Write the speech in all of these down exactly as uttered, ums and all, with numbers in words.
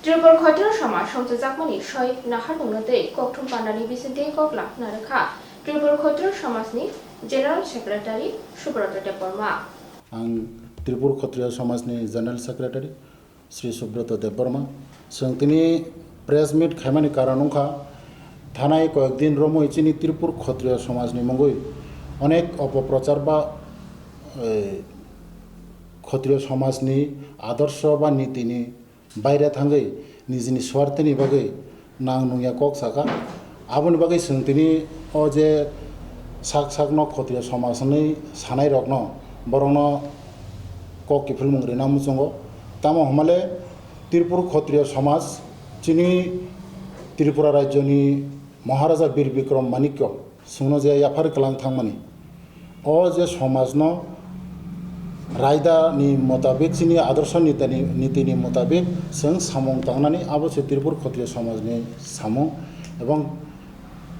Tripur Khotriyo Somaj songchajakmani soi naharmungno tei kokthum pandani bisingtwi koklam narwkha Tripur Khotriyo Somajni General Secretary Subroto Debbarma. Ang Tripur Khotriyo Somajni General Secretary Sri Subroto Debbarma. Chwng tini press meet khaimani karon wngkha, thanai koyek din romwi chini Tripur Khotriyo Somajni mungwi onek opoprochar ba, eh, Khotriyo Somajni adorsho ba nitini baire thangwi nijini swarthini bagwi nang nungya kok saka. Aboni bagwi chwng tini o je sak sakno Khotriyo Somaj hwnwi sanairokno, borokno kok kiphilmung rina muchungo. Tamo hwnmale Tripur Khotriyo Somaj chini Tripura rajyoni Maharaja Bir Bikram Manikya chwngno je yaphar kwlang thangmani, o je somajno raida ni motabik, chini adorsho nitani, niti ni motabik chwng samung tangnani, abo se Tripur Khotriyo Somajni samung. Ebong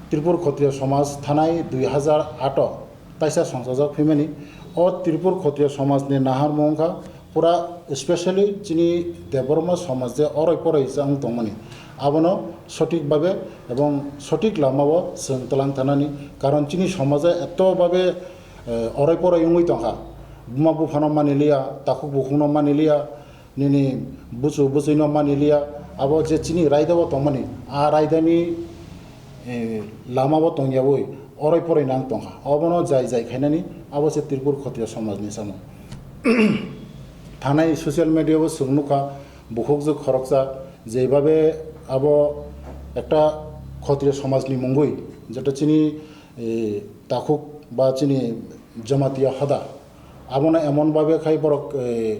Tripur Khotriyo Somaj thanai dui hazar ato taisa songchajak phimani, o Tripur Khotriyo Somajni naharmung wngkha pura, specially chini Debbarma somaj je oroi poroi chang tongmani, abono sothik babe ebong sothik lamao chwng twlang tanani. Karon chini somaje eto babe, eh, oroi poroi wngwi tongkha, buma buphano maniliya, takhuk bukhukno maniliya, nini buchu buchwino maniliya, abo je chini raidao tongmani, a raidani, eh, lamao tongyawi oroi poroi nang tongkha. Obono jai jai khainani, abo se Tripur Khotriyo Somajni samung. Thanai social media-o chwng nukha, bukhukjwk khoroksa jeibabe abo ekta Khotriyo Somajni mungwi, jeta chini, eh, takhuk ba chini Jamatia hoda, abono emon babe khai borok, eh,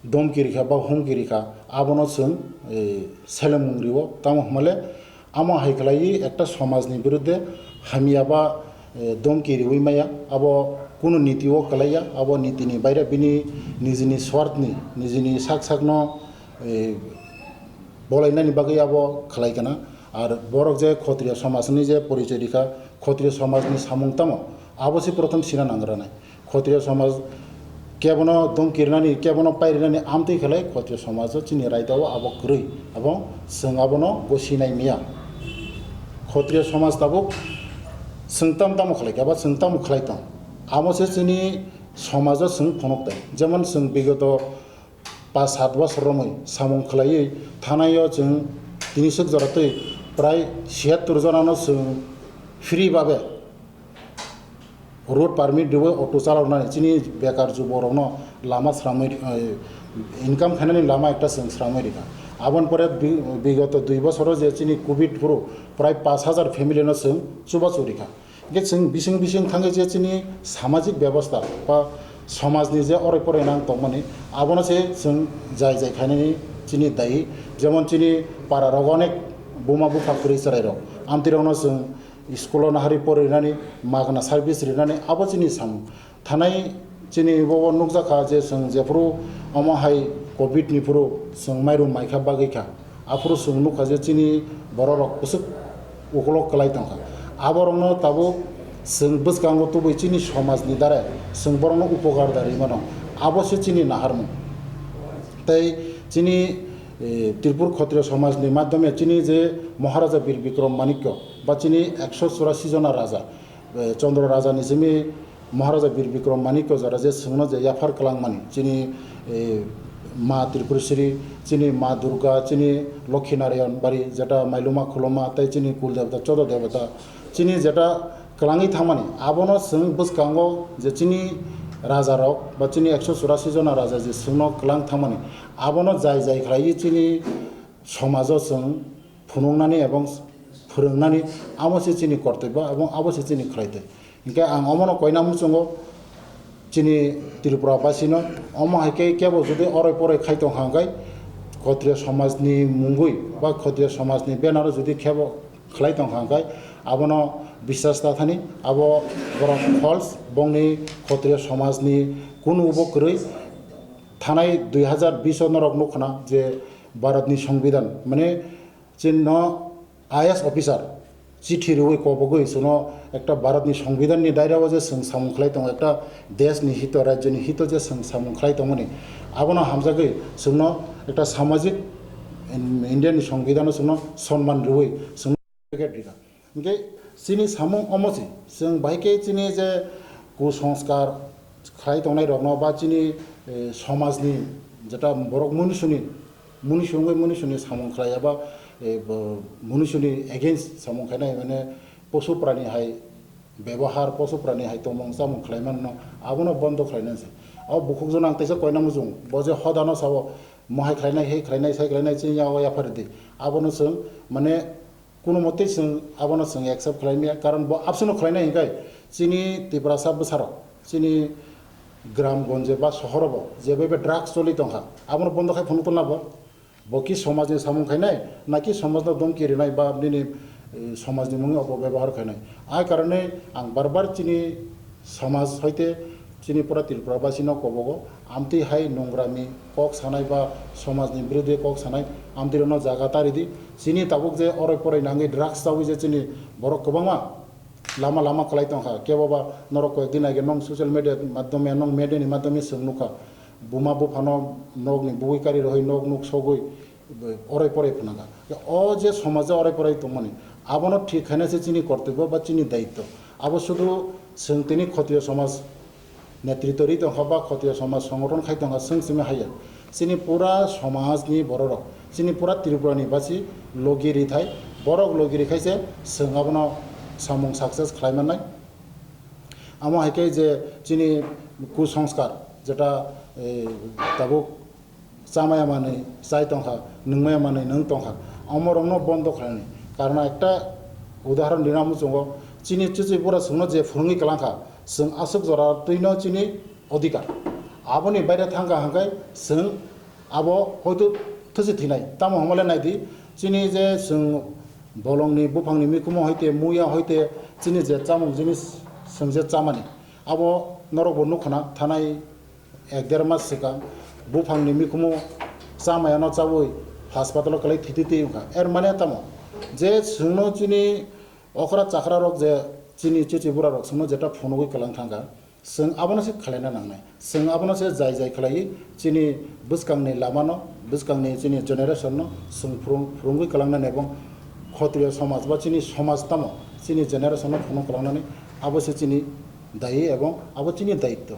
domki rikha ba humki rikha, abono chwng, eh, selemung rio. Tamo hwnmale amo hai khlaiwi ekta somajni birudde hamya ba, eh, domki riwi maya, abo kunu niti o kwlaiya, abo nitini baire bini nijini swarthni, nijini sak sakno, eh, bolainani bagwi abo khlai kana. Ar borok je Khotriyo somajni je porichoi rikha, Khotriyo somajni samung tamo, abo se prothom sina nang rwnai. Khotriyo somaj kebono domki rinani, kebono pai rinani amtwi khlai Khotriyo somajo chini raidao abo kwrwi, abo chwng abono gosi nai miya. Khotriyo somaj tabuk chwng tam tamo khlai kha ba chwng tamo khlai tong, amo se chini somajo chwng phunuk tai. Jemon chwng bigoto pas sat bosor romwi samung khlaiwi thanaio chwng tini swk jora twi prai siyattor jonano chwng free babe road permit riwi auto chaloknani chini bekar juborokno lama sramwi, eh, income khainani lama ekta chwng sramwi rikha. Aboni pore bi-, bigoto dui bosoro je chini covid phuru prai pas hajar family no chwng chubachu rikha. Hingke chwng bising bising thangwi je chini samajik bebosta ba somajni je oroi poroi nang tongmani, abono se chwng jai jai khainani chini dayi. Jemon chini para rogo onek buma bupha kwrwi chwrai rok, amtwi rokno chwng school-o nahari pori rinani, magna service rinani, abo chini samung. Thanai chini bo nukjakha je chwng jephuru omo hai covid ni phuru chwng mairum maikha bagwi kha, aphuru chwng nukha je chini borok rok kwchwk ukolok kwlai tongkha. Aborokno tabuk chwng bwskango tubui chini somajni darai chwng borokno upokar da rimano, abo se chini naharmung. Tei chini, eh, Tripur Khotriyo somajni madhyome chini je Maharaja Bir Bikram Manikya ba chini ekso churasi jona raja, eh, Chandra Raja ni simi Maharaja Bir Bikram Manikya jora je chwngno je yaphar kwlangmani, chini, eh, Ma Tripureshwari, chini Ma Durga, chini Lokhi Narayan Bari, jeta Mailuma Khuluma, tei chini Kul Debata, Chodo Debata, chini jeta kwlangwi thangmani, abono chwng bwskango je chini raja rok ba chini ekso churasi jona raja je chwngno kwlang thangmani, abono jai jai khlaiwi chini somajo chwng phunuknani ebong phwrwngnani, amo se chini kortobyo ebong abo se chini khlai tei. Hinkhe ang omono koina muchungo chini Tripura basino, omo hai khe kebo jodi oroi poroi khai tong kha hwnkhe Khotriyo somajni mungwi ba Khotriyo somajni banner-o jodi kebo khlai tong kha hwnkhe abono biswas ta thani, abo borok false, bongni Khotriyo somajni kunu bo kwrwi. Thanai dui hazar bish o norok nukha na je Bharatni Songbidan, mane, chini no I A S officer chithi riwi kobogwi chwngno ekta Bharatni Songbidanni dairao je chwng samung khlai tongo, ekta deshni hito, rajyoni hito je chwng samung khlai tongmani, abono hamjagwi chwngno ekta samajik, Indian ni songbidhano chwngno sonman rwui chwngno certificate rikha. Hwnkhe chini samung omo se, chwng bahai khe chini je kusongskar khlai tongnai rokno ba chini, eh, somajni jeta borok munisuni, munisu wngwi munisuni samung khlai eba, eh, bo-, munisuni against samung khainai, mane posu prani hai bebohar, posu prani hai tongmung chamung khlai manno, abono bondo khlainani se. O bukhukjano ang teisa koina muchung, bo je hodano sao, mohai khlainai, hei khlainai, sai khlainai, chini yago yaphar di. Abono chwng, mane, kuno motei chwng abono chwng accept khlai maya, karon bo abseno khlainai hinkhai chini Tiprasa bwsarok, chini gram gonje ba sohoro bo je bai bai drugs choli tongkha, abono bondo khai phunuk tongna bo. Bo ki somajni samung khainai, naki somajno domki rinai ba nini, eh, somajni mungwi opobebahar khainai? A karone ang bar bar chini somaj hoite chini pura Tripura basino kobogo amtwi hai nongrami kok sanai ba somajni birude kok sanai amtwi rokno jaga tari di. Chini tabuk je oroi poroi nangwi drugs chawi je chini borok kwbangma lama lama kwlai tongkha. Kebo ba norok koyek din age nong social media madhyome, nong media ni madhyome chwng nukha. Buma buphano nokni bugwi kari rohoi nok nuk sogwi oroi poroi phunukha. O je somajo oroi poroi tongmani, abono thik khaina se chini kortobyo ba chini daitto. Abo sudu chwng tini khotiyo somaj netritto ri tongkha ba khotiyo somaj songothon khai tongkha, chwng simi haiya. Chini pura somajni bororok, chini pura Tripurani basi logi rithai, borok logi rikhaise chwng abono samung success khlai mannai. Amo hai khe je chini kusongskar jeta, eh, tabuk chamaya manwi chai tongkha, nungmaya manwi nung tongkha, omorokno bondo khlainani. Karon ekta udahoron rina muchungo, chini chuchwi bura chwngno je phwrwngwi kwlangkha, chwng aswk jora twino chini odhikar. Aboni baire thangkha hwnkhe chwng abo hoito thusi thinai. Tamo hwnmale naidi, chini je chwng bolongni buphangni mikhumo hoite, muya hoite, chini je chamung jinis chwng je chamani, abo norokbo nukhana thanai ek der mas swkang buphangni mikhumo chamayano chawi haspatalo kwlai thiti twi wngkha. Er mane tamo je chwngno chini okra chakra rok je chini chuchi bura rok chwngno jeta phunugwi kwlang thangkha, chwng abono se khlaina nangnai. Chwng abono se jai jai khlaiwi chini bwskangni lamano, bwskangni chini generation no chwng phurung-, phurungwi kwlangnani ebong khotriyo somaj ba chini somaj tamo chini generation no phunuk kwlangnani abo se chini dayi ebong abo chini daitto.